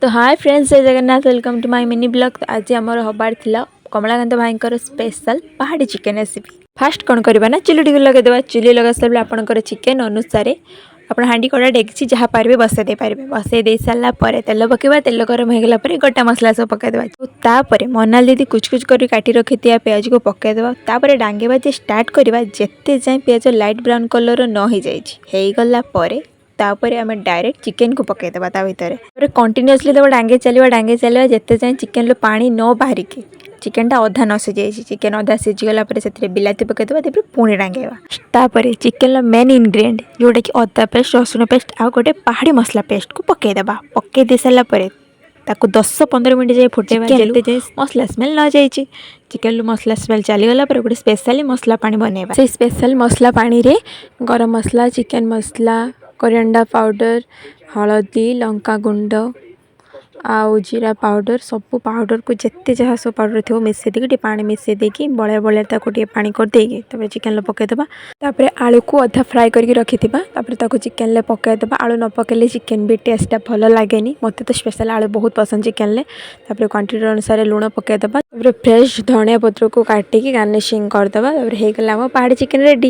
ତ high friends, Jay Jagannath. Welcome to my mini vlog. ଆଜି ଆମର ହବାର ଥିଲା କମଳାକାନ୍ତ ଭାଇଙ୍କର ସ୍ପେଶାଲ ପାହାଡ଼ି ଚିକେନ୍ ରେସିପି। ଫାଷ୍ଟ କ'ଣ କରିବା ନା, ଚୁଲିଟିକୁ ଲଗାଇଦେବା। ଚୁଲି ଲଗାଇ ସାରିଲା ଆପଣଙ୍କର ଚିକେନ୍ ଅନୁସାରେ ଆପଣ ହାଣ୍ଡି, କଡ଼ା, ଡେକ୍ଚି ଯାହା ପାରିବେ ବସାଇ ଦେଇପାରିବେ। ବସାଇ ଦେଇ ସାରିଲା ପରେ ତେଲ ପକାଇବା। ତେଲ ଗରମ ହେଇଗଲା ପରେ ଗୋଟା ମସଲା ସବୁ ପକାଇଦେବା। ତାପରେ ମନାଲି ଦିଦି କୁଚ କୁଚ କରି କାଟି ରଖିଥିବା ପିଆଜକୁ ପକାଇଦେବା। ତାପରେ ଡାଙ୍ଗେଇବା ଯେ ଷ୍ଟାର୍ଟ କରିବା, ଯେତେ ଯାଏଁ ପିଆଜ ଲାଇଟ୍ ବ୍ରାଉନ୍ କଲର୍ର ନ ହେଇଯାଇଛି। ହେଇଗଲା ପରେ ତାପରେ ଆମେ ଡାଇରେକ୍ଟ ଚିକେନକୁ ପକାଇଦେବା ତା ଭିତରେ। ତାପରେ କଣ୍ଟିନ୍ୟୁଅସଲି ତାକୁ ଡାଙ୍ଗେଇ ଚାଲିବା, ଡାଙ୍ଗେଇ ଚାଲିବା, ଯେତେ ଯାଏଁ ଚିକେନରୁ ପାଣି ନ ବାହାରିକି ଚିକେନଟା ଅଧା ନ ସିଝିଯାଇଛି। ଚିକେନ ଅଧା ସିଝିଗଲା ପରେ ସେଥିରେ ବିଲାତି ପକାଇଦେବା। ତାପରେ ପୁଣି ଡାଙ୍ଗେଇବା। ତାପରେ ଚିକେନର ମେନ୍ ଇନଗ୍ରିଡ଼ିଏଣ୍ଟ, ଯେଉଁଟାକି ଅଦା ପେଷ୍ଟ, ରସୁଣ ପେଷ୍ଟ ଆଉ ଗୋଟେ ପାହାଡ଼ି ମସଲା ପେଷ୍ଟକୁ ପକାଇଦେବା। ପକାଇ ଦେଇ ସାରିଲା ପରେ ତାକୁ 10-15 ମିନିଟ୍ ଯାଏ ଫୁଟେଇବା, ଯେତେ ଯାଏ ମସଲା ସ୍ମେଲ୍ ନ ଯାଇଛି। ଚିକେନରୁ ମସଲା ସ୍ମେଲ୍ ଚାଲିଗଲା ପରେ ଗୋଟେ ସ୍ପେଶାଲି ମସଲା ପାଣି ବନେଇବା। ସେଇ ସ୍ପେଶାଲ ମସଲା ପାଣିରେ ଗରମ ମସଲା, ଚିକେନ ମସଲା, କରିଆଣ୍ଡର ପାଉଡ଼ର, ହଳଦୀ, ଲଙ୍କା ଗୁଣ୍ଡ ଆଉ ଜିରା ପାଉଡ଼ର, ସବୁ ପାଉଡ଼ରକୁ, ଯେତେ ଯାହା ସବୁ ପାଉଡ଼ର ଥିବ ମିଶାଇ ଦେଇକି, ଟିକେ ପାଣି ମିଶାଇ ଦେଇକି, ବଳିଆ ବଳିଆ ତାକୁ ଟିକେ ପାଣି କରିଦେଇକି ତାପରେ ଚିକେନରେ ପକାଇଦେବା। ତାପରେ ଆଳୁକୁ ଅଧା ଫ୍ରାଏ କରିକି ରଖିଥିବା, ତାପରେ ତାକୁ ଚିକେନରେ ପକାଇଦେବା। ଆଳୁ ନ ପକାଇଲେ ଚିକେନ ବି ଟେଷ୍ଟଟା ଭଲ ଲାଗେନି। ମୋତେ ତ ସ୍ପେଶାଲ ଆଳୁ ବହୁତ ପସନ୍ଦ ଚିକେନରେ। ତାପରେ କ୍ୱାଣ୍ଟିଟି ଅନୁସାରେ ଲୁଣ ପକାଇଦେବା। ତାପରେ ଫ୍ରେଶ୍ ଧନିଆ ପତ୍ରକୁ କାଟିକି ଗାର୍ନିସିଂ କରିଦେବା। ତାପରେ ହେଇଗଲା ଆମ ପାହାଡ଼ି ଚିକେନ ରେଡ଼ି।